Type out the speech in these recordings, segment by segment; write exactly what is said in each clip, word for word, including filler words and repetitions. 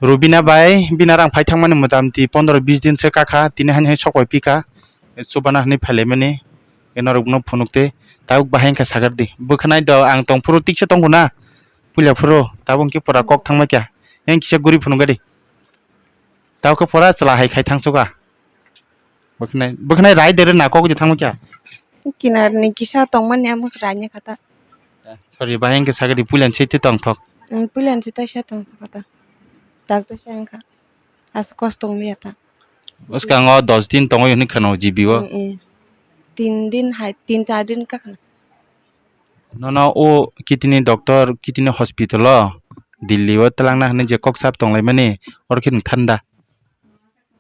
Rubina bai bini rang phai thangmani motamti pondro bis din se kakha, tini hani hai sok bai pika, chubana hani phailaimani, norok no phunuk twi tabuk bahai wngkha sakar di. Bwkhanai do ang tong phuru tiksa tongkho na, puila phuru tabuk hwnkhe pura kok thangma kya, yang kisa guri phunuk di. Tabuk khe pura chwla hai khai thangsuka. Bwkhanai, bwkhanai rai dere na kok di thangma kya. Kinar ni kisa tongmani amo raini kha ta. Sorry, bahai wngkhe sakar di, puila ni site tongthok. Puila ni site sa tongthok kha ta. Dak ta sa wngkha. Asa kosto wng liya ta. Bwskango dos din tongwi hwnwi khwno G B o. Mm, mm. Tin din hai, tin char din ka khwna. Nono o kidney doctor, kidney hospital o Delhi o twlangna hwnwi je kok sap tonglaimani, oro khe nwng thanda.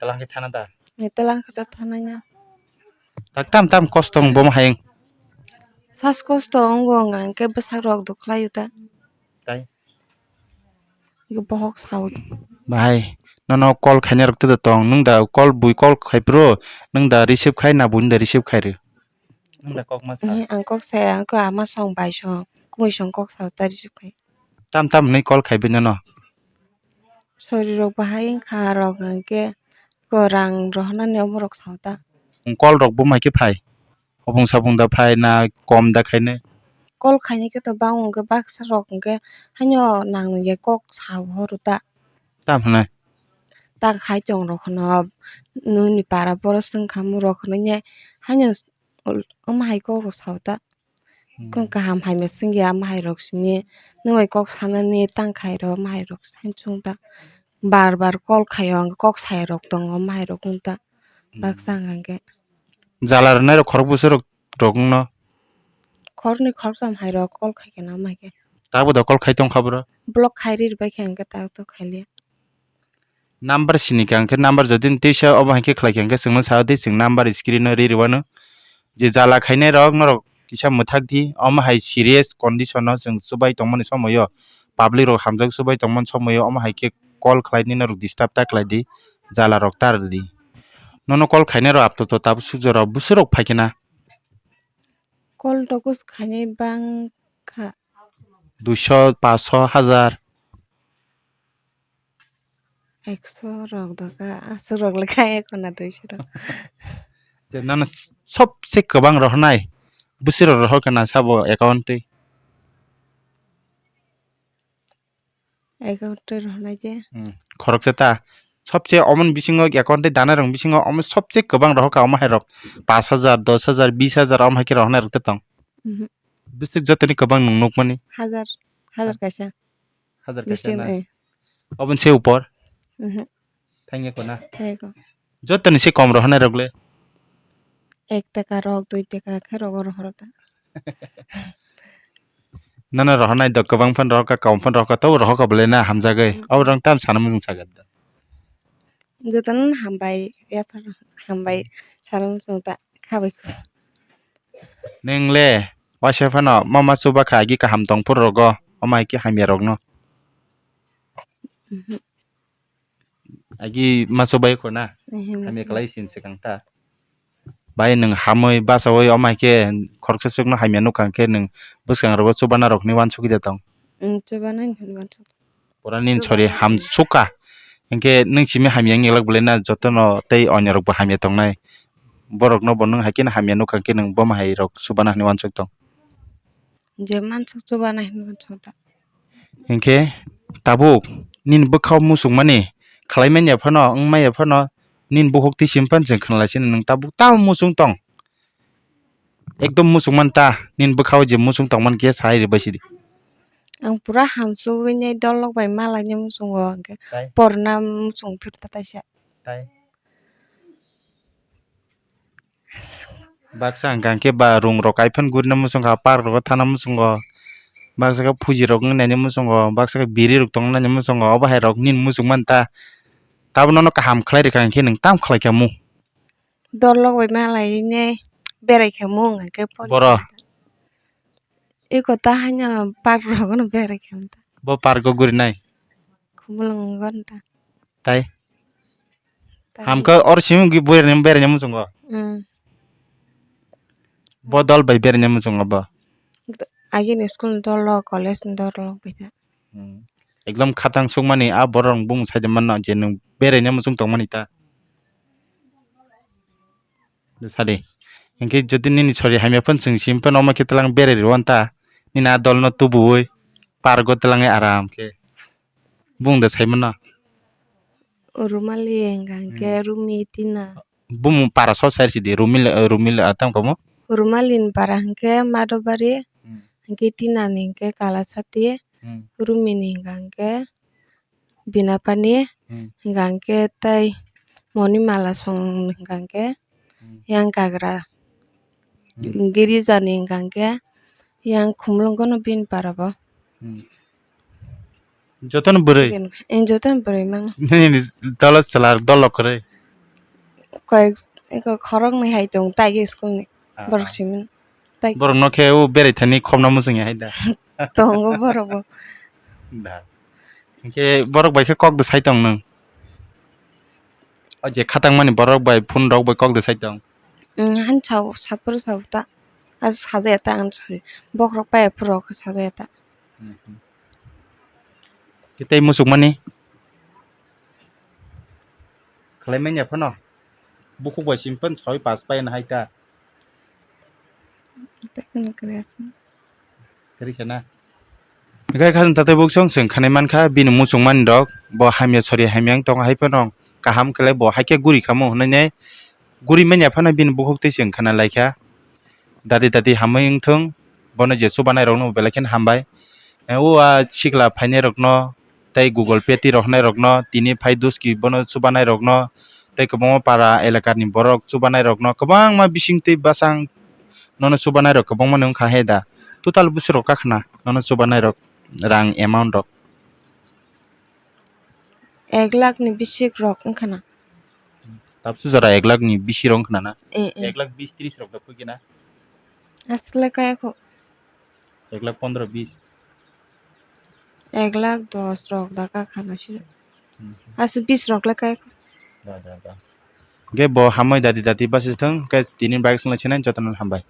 Twlang khe thana da? Ni twlang khe ta thananya. Tak tam tam kosto wng bo ma hayung. Sas kosto wng wng ang khe bwsak rok do khlai ta. Tai? Bohok sao. Bahai, nono call khainai rok tei tong, nwng da call bui call khai phuru, nwng da receive khai na buini da receive khai rw? Nwng da kok ma sa? Eh, ang kok saya, ang kok ama song bai song, kumui song kok sao ta receive khai. Tam tam hwnwi call khai bai nono? Sori rok bahai wngkha rok hwnkhe ko rang rohornani omo rok sao ta. Call rok bo mai khe phai? Hopung sapung da phai na kom da khainai? Call khainai khe to bang hwnkhe baksa rok hwnkhe haino nang nungya kok sao horo ta. Tam hwnwi? Ta khai chong rok hwno nini para boro swngkha mu rok hwnwi haino omo hai kok rok sao ta. Hmm. Kung kaham hamya swngya omo hai rok simi nwng bai kok sanani tang khai rw omo hai rok sai chwng ta. Bar bar call khaio ang kok sai rok tongo omo hai rok wng ta. Baksa Hmm. Ang hwnkhe. Jala rwnai rok khorok bwswk rok rok wngno? Khoroknwi khoroksa hai rok call khai khe na mai khe. Tabuk da call khai tong kha bro? Block khai ri bai khe hwnkhe ta to khai liya. Number sini kha hwnkhe number jodi twisa obo hai khe khlai kha hwnkhe chwngno sa di, chwng number screen o ri rwano. Je jala khainai rok norok kisa mwthak di, omo hai serious condition o chwng chubai tongmani somoio, public rok hamjak chubai tongmani somoio omo hai khe call khlai di norok disturb ta khlai di, jala rok ta rw di. Nono call khainai rok apto to tabuk sukjak rok bwswk rok phai khe na. Call rok khainai bang kha. Duiso, paso, hajar. Ekso rok da kha, aswk rok le kha ekho na duiso rok. Je nono s-, sobse kwbang rohornai bwswk rok rohor kha na sabo account twi? Account twi rohornai je. Hmm, khoroksa ta. Sobse omon bisingo account twi danai rok bisingo omo sobse kwbang rohor kha omo hai rok pash hajar, dos hajar, bis hajar omo hai khe rohornai rok tei tong. Mhm. Bwswk jotoni kwbang nwng nukmani? Hajar, hajar kaisa. Hajar kaisa Bisingo, na? Eh. Oboni se upor? Mhm. Thangya ko na? Thangya ko. Jotoni se kom rohornai rok le? Ek taka rok, dui taka khe rogo rohoro ta. Nono rohornai do kwbang phan rohor kha, kom phan rohor kha, tobo rohor kha bwle na hamjagwi. Mm. Abo rang tam sana mung sagat do. Jotono hambai, yaphar hambai sana mung ta khabai kho. Nwng le waisa phano mama chuba kha agi kaham tong phuru rogo, omo hai khe hamya rokno. Mhm. Agi ma chubai kho na? Ehe, ma hamya chubai. Kwlai sin swkang ta. Bai nwng hamwi bachaui omo hai khe khoroksa chukno hamya nukha hwnkhe nwng bwskango rogo chubana rok hinwi uansukya tong? Mm, chubana hinwi uansuk. Pura nini sori ham sukha. Hinkhe nwng simi hamya wngya glak bwlai na jotono tei onyo rokbo hamya tongnai. Borokno bo nwng hai kheno hamya nukha khe nwng bo hai rok chubana hinwi uansuk tong. Je mansuk chubana hinwi uansuk ta. Hinkhe tabuk nini bwkhao muchungmani khlai manya phano wng manya phano nini bukhuk twi simi phano chwng khna lai sini nwng tabuk tamo muchung tong. Ekdom muchung man ta, nini bwkhao je muchung tongmani khe sai rwbai sidi. Ang pura hamsugwi nai dolok bai malainai muchungo, hwnkhe tai? Porna muchung phirta taisa. Tai? Baksa hwnkha hwnkhe ba rung rok kaiphano gurina muchungkha, park rogo thana muchungo, baksa khe phuji rok wngnaini muchungo, baksa khe biri rok tongnani muchungo, obo hai rok nini muchung man ta. Tabuk nono kaham khlai rwkha hwnkhe nwng tamo khlai kha mu? Dolok bai malai ne berai kha mung hwnkhe pori. Boro? Iko ta haino park rogo no berai kha mung ta. Bo park o gurinai? Khumulwng gon ta. Tai? Tai. Hamkhe or simi gi berai, berai muchungo? Mm. Bo dol bai berai muchungo bo? Agini school ni dol rok, college ni dol rok bai ta. Hmm. Ekdom khatang sukmani a borok bumung saide manno je nwng beraina muchung tongmani ta. Sadi. Hinkhe jodi nini sori hamya phano chwng sim phano omo khe twlang berai rw ta. Nini a dolno tubuwi pargo twlangwi aram khe. Bung da sai mano. Rumali hwnkha hwnkhe Hmm. Rumi Tina. Bumung para so sai sidi Rumil, Rumil, ah, tamo kamo? Rumali ni para hwnkhe Madhobari, Hmm. hwnkhe Tina ni hwnkhe Kalasati, Hmm. Rumi ni hwnkha hwnkhe Binapani, Hmm. hwnkha hwnkhe tei Monimala song hwnkha hwnkhe Hmm. yang kagra. Hmm. Girija ni hwnkha hwnkhe yang khumlwng gono bini para bo. Hmm. Jotono bwrwi? Jotono bwrwi mang. Nini dolo chwla dolo kwrwi? Koi, eko khoroknwi hai tong taigi school ni. Ah, borok ah. Simin. Tai. Borok no khe o berai thani khopna muchung ya hai da. Tongo borok bo. Da. Hinkhe borok bai khe kok da sai tong nwng. O je khatang mani borok bai phone rok bai kok da sai tong. Mm, han sao, sapor sao ta. As sajaya ta ang sorry. Bokrok pai phuro sajaya ta. Mhm. Khe tei muchuk mani? Khlai manya phano. Bukhuk bai sim phano sawi pass pai na hai ta. Tei kheno kwrwi aswk. Kwrwi khe na. Hinkhe khajang tatai buksong chwng khanai mankha bini muchung mani rok bo hamya sori hamya wng tongo hai phano kaham khlai bo hai khe guri kha mo hwnwi nai guri manya phano bini bukhuk tei chwng khana lai kha. Dati dati hamwi wng thung bono je chubanai rokno belai kheno hambai. O a sikla phainai rokno tei Google Pay twi rohornai rokno tini phai duski bono chubanai rokno tei kwbangma para elakani borok chubanai rokno kwbangma bising twi bwsang nono chubanai rok kwbangma no wngkha he da total bwswk rok kakhna nono chubanai rok rang amount rok ek lakh ni bisik rok wngkha na. Tabsu jora ek lakh ni bisi rok wngkha na? Eh, eh. Ek lakh bis tris rok da phugina? Aswk le kaya kho. Ek lakh pondro bis. Ek lakh dos rok da ka khana siro. Hmm. Aswk bis rok le kaya kho. Da, da, da. Ge bo hamoi dati dati basi thung ke tini bike sung le chinai jotono hambai.